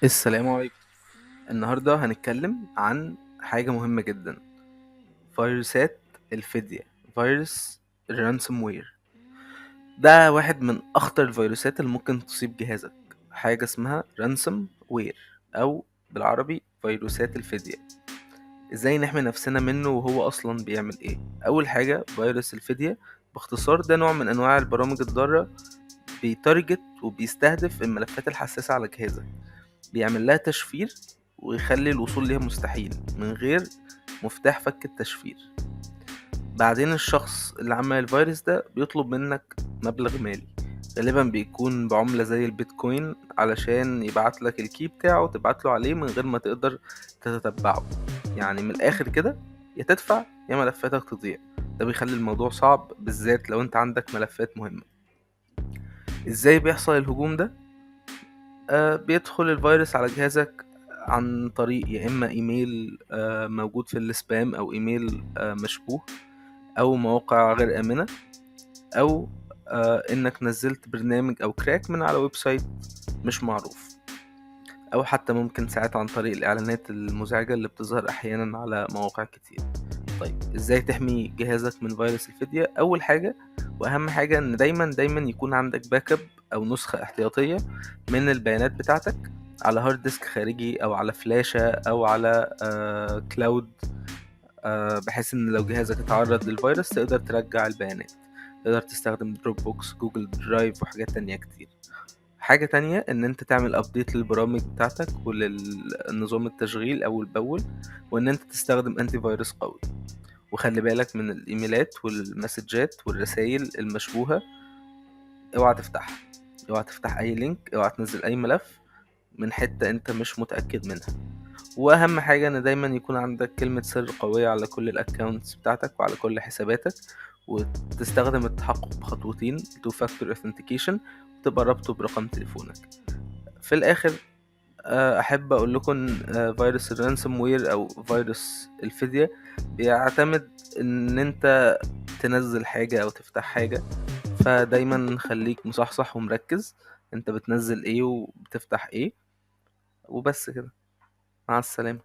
السلام عليكم. النهاردة هنتكلم عن حاجة مهمة جدا، فيروسات الفدية، فيروس ال ransomware. ده واحد من أخطر الفيروسات اللي ممكن تصيب جهازك، حاجة اسمها ransomware أو بالعربي فيروسات الفدية. ازاي نحمي نفسنا منه وهو أصلا بيعمل ايه؟ أول حاجة، فيروس الفدية باختصار ده نوع من أنواع البرامج الضارة، بي target وبيستهدف الملفات الحساسة على جهازك، بيعمل لها تشفير ويخلي الوصول ليها مستحيل من غير مفتاح فك التشفير. بعدين الشخص اللي عمل الفيروس ده بيطلب منك مبلغ مالي، غالبا بيكون بعملة زي البيتكوين، علشان يبعت لك ال key بتاعه تبعت له عليه من غير ما تقدر تتتبعه. يعني من الاخر كده، يا تدفع يا ملفاتك تضيع. ده بيخلي الموضوع صعب، بالذات لو انت عندك ملفات مهمة. ازاي بيحصل الهجوم ده؟ بيدخل الفيروس على جهازك عن طريق يا اما ايميل موجود في ال spam، او ايميل مشبوه، او مواقع غير امنه، او انك نزلت برنامج او crack من على website مش معروف، او حتى ممكن ساعات عن طريق الاعلانات المزعجه اللي بتظهر احيانا على مواقع كتير. طيب ازاي تحمي جهازك من فيروس الفدية؟ اول حاجه واهم حاجه ان دايما دايما يكون عندك backup او نسخه احتياطيه من البيانات بتاعتك على hard disk خارجي او على فلاشة او على cloud، بحيث ان لو جهازك اتعرض للفيروس تقدر ترجع البيانات. تقدر تستخدم Dropbox، Google Drive، وحاجات تانية كتير. حاجة تانية ان انت تعمل update للبرامج بتاعتك وللنظام التشغيل اول باول، وان انت تستخدم antivirus قوي. وخلي بالك من الايميلات والمسجات والرسائل المشبوهة، اوعى تفتحها، اوعى تفتح اي link، اوعى تنزل اي ملف من حتة انت مش متأكد منها. واهم حاجة ان دايما يكون عندك كلمة سر قوية على كل ال accounts بتاعتك وعلى كل حساباتك، وتستخدم التحقق بخطوتين two factor authentication، وتبقى رابطه برقم تليفونك. في الاخر احب اقول لكم ان فيروس ال ransomware او فيروس الفدية بيعتمد ان انت تنزل حاجة او تفتح حاجة، فدايما خليك مصحصح ومركز انت بتنزل ايه وبتفتح ايه. وبس كده، مع السلامة.